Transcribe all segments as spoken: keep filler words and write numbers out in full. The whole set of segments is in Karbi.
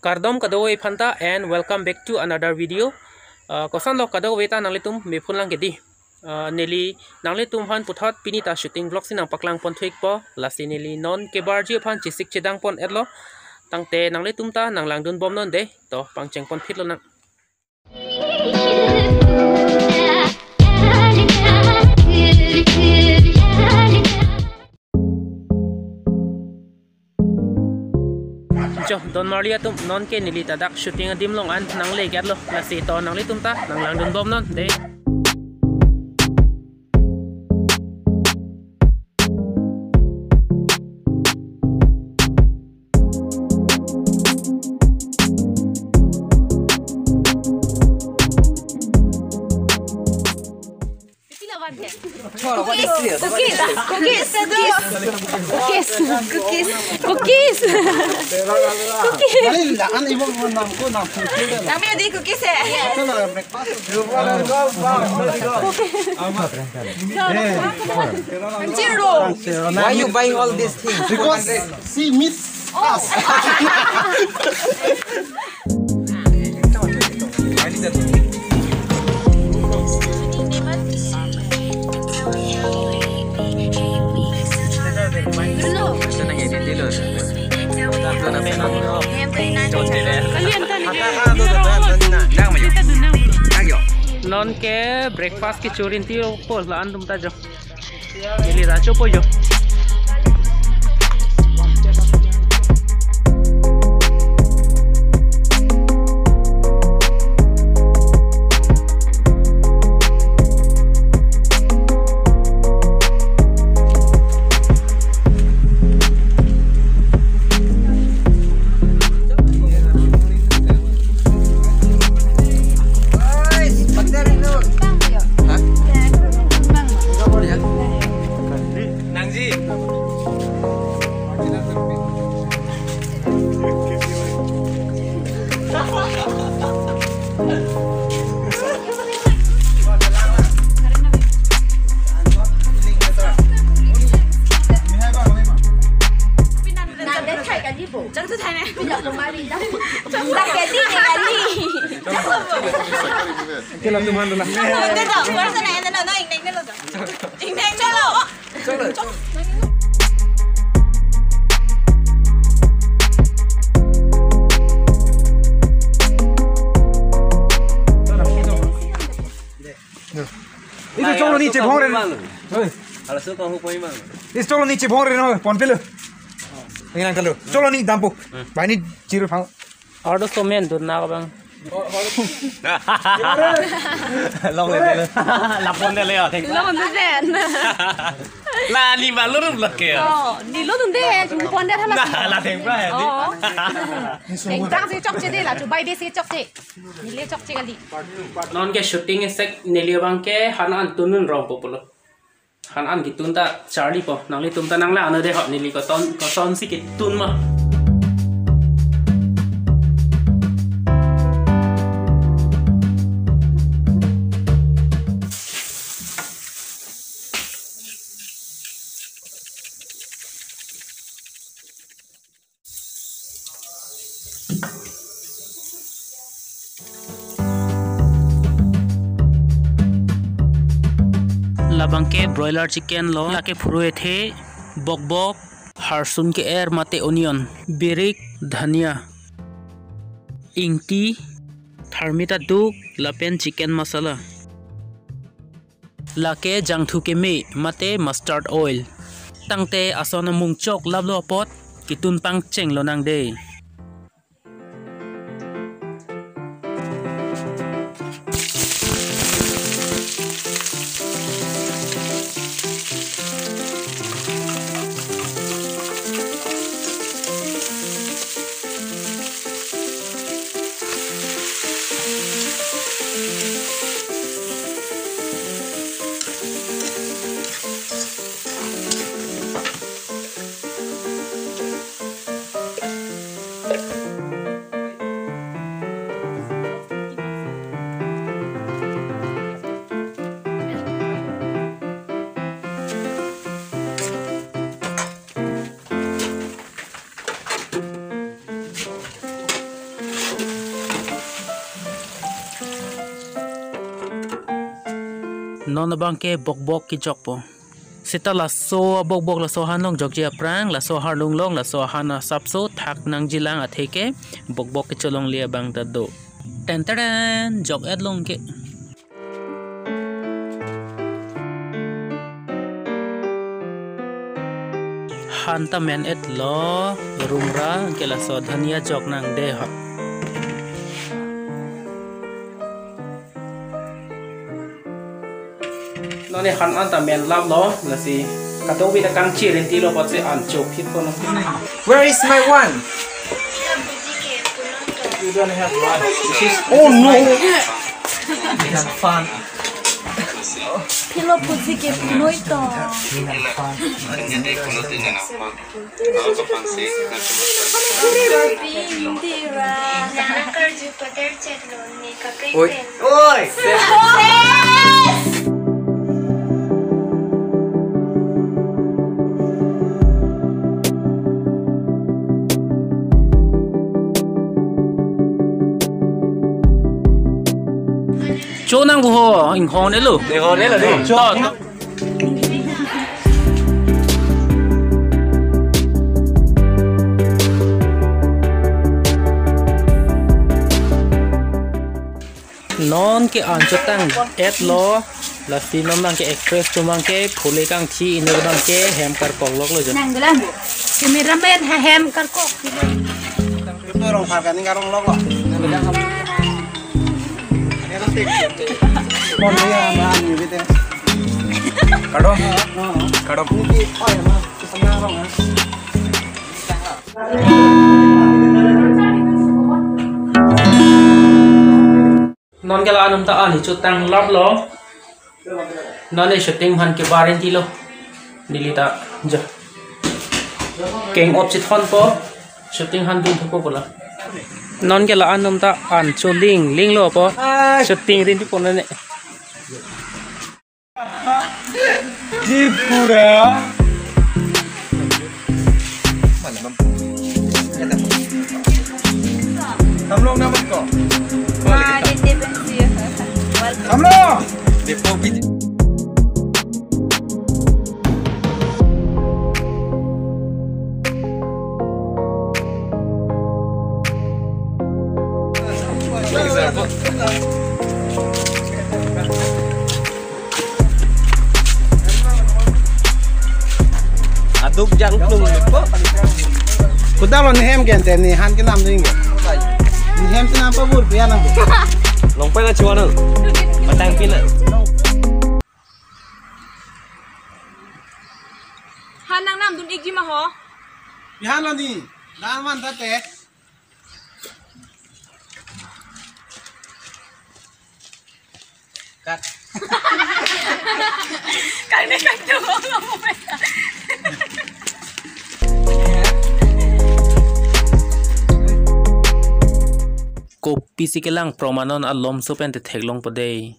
Kardom kadokave aphanta and welcome back to another video. Uh, koson lo kadokave ta nanglitum mephun lang kedi. Uh, neli nanglitum aphan puthot pini ta shooting vlog si nangpaklang pon thuikpo. Lasi neli non kebarji aphan chesik chedang pon etlo. Tangte nanglitum ta nanglangdun bomnon dei. To pangcheng pon phit lonang. Jo, don marli atum, nonke neli ta dak shooting adim along an nangle get lo, lasi to nanglitum ta nanglangdun bomnon dei. Cookies. Cookies. Cookies. Cookies. Cookies. Cookies. Nang medi cookies eh. Why you buying all these things? Because she miss us. Nonke breakfast kecho rinti ro po la-an atum ta jo. Neli ta chopo jo. Nangji. Ito cholo ni chebong re. Hala su kong hu poi mang. Ito cholo ni chebong re no, pon pelo. Ini nang kalo. Cholo ni dampo. Bani chiru phang. Ardo somen dun na bang. Long le le. La pon de le ya. Long de den. La ni ma lo rup lak ke. Oh, ni lo dun de, pon de thala. La theng pra ya. Oh. Theng pra si chokche de la, chu bai de si chokche. Neli chokche kali. Nonke shooting esek neli abang ke han an tunun rong po pulo. Han an ketun ta charli po. Nanglitum ta nanglang-o dei ho, neli koson koson si ketun ma. Labang ke broiler chicken lo, lake phurui ethe, bokbok, harsun ke-er mate onion, birik, dhania, ingti, tharmit aduk, lapen chicken masala. Lake jangthu keme mate mustard oil. Tangte ason amung chok laplo apot ketun pangcheng lonang dei. Non abang ke bokbok kejokpo. Seta laso bokbok laso ahan along jokji aphrang, laso aharlung along, laso ahan asapso thak nangjilang atheke bokbok kecholongle abang ta do. Ten teren, jok-et long ke. Han ta men-et lo, rumra ke laso dhania jok nangde ho. Non ne han an ta menlap lo, lasi kadokave ta kangchir inti lo, apotsi an chophit po non. Where is my one? You don't have one. This is, oh no! This is fun. Philo pusi ke punoi to. Oi. Oi. Cho nang buho, inghon elo. Inghon elo, dei. Cho. Non ke an chotang-et lo, lasi non abang ke actress atum abang ke phule kangthi, inut abang ke hem karkok lok lo jo. Nang gelang bu. Cameraman ha hem karkok. Itu rong pharkan ni karong lok lo. Kardom. Kardom. Non ke la-an atum ta an chotang lap lo. Non ne shooting han ke bar inti lo. Neli ta ja. Keng op chithon po. Shooting han dun thupo kola. Non ke la-an atum ta an choling ling lo po. Shooting rin thupo non ne. Tripura. Tam long naman ko. Welcome. Tam long. Aduk jangklung po. Kuda lo ni hem gente ni han kenam ding. Ni hem kenam pa bur pian ang. Long pa na chuan ang. Matang pina. Han nangnamdun ikji ma ho. Pian lo ni. Dan man ta te. Cut. Kali kan tu. Kopisi kelang promanon alom so pen te theklong po dei.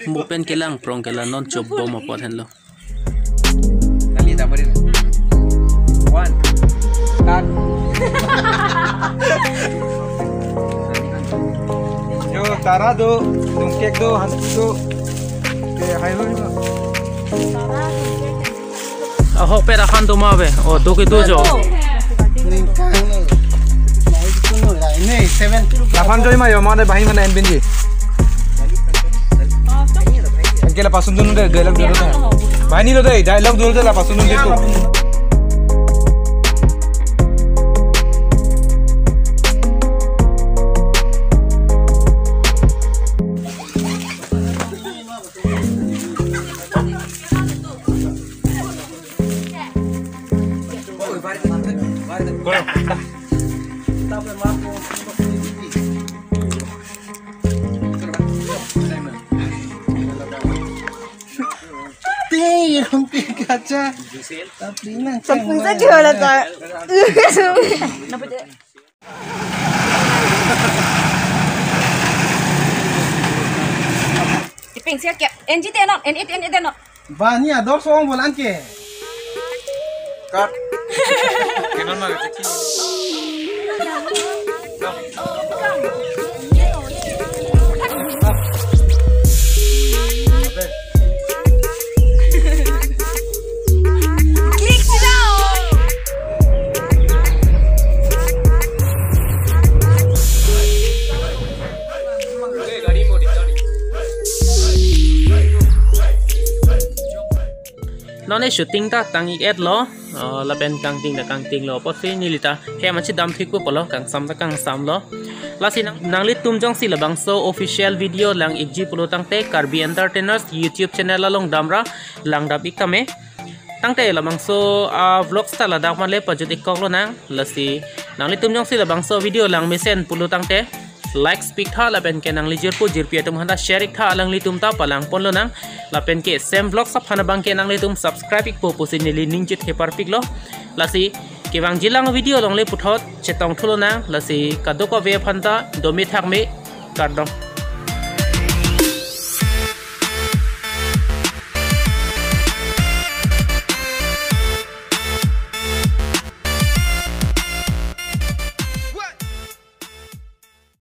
Mo pen kelang prong ke la non chop bom apot henlo. Kali ta marin. One. Cut. Yo, tara do, tungkek do, hantu do. Ke hai lo ni ma. Aho pera khan do ma be. O, do ke do jo. Ningkang lo. Mai itu no la. Ini seven. Lapan joi ma yo, mana bahing mana N B N G. Anke lapasun dun de, dialogue dun de. Bahini lo de, dialogue dun de, lapasun dun de tu. Ting, yang kaca. Tapi nang. Sampung saja wala ta. Tiping siya kya? N G T no, N E T, N E T no. Bani ador song bolan ke. Cut. Kenon ma. Shooting ta tang-ik-etlo, uh, lapen kangting ta kangtinglo. Apotsi neli ta hem ansi damthu-ikpo pulo, kangsam ta kangsam lo. Lasi nang, nanglitum jongsi labangso official video lang-ikji pulo tangte Karbi Entertainers YouTube channel along damra langdam-ik tame. Tangte labangso, ah, vlogs ta ladak male pajut-ikkok lonang. Lasi nanglitum jongsi labangso video lang mesen pulo tangte likes pik tha lapen ke nangli jirpo jirpi atum aphanta share-ik tha, alanglitum ta palangpon lonang. Lapen ke Sem Vlogs aphan abang ke nanglitum subscribe-ikpo pusi neli ning chethepar piklo. Lasi kevangjilang video along le puthot chetongthu lonang. Lasi kadokave aphanta dome thakme, kardom.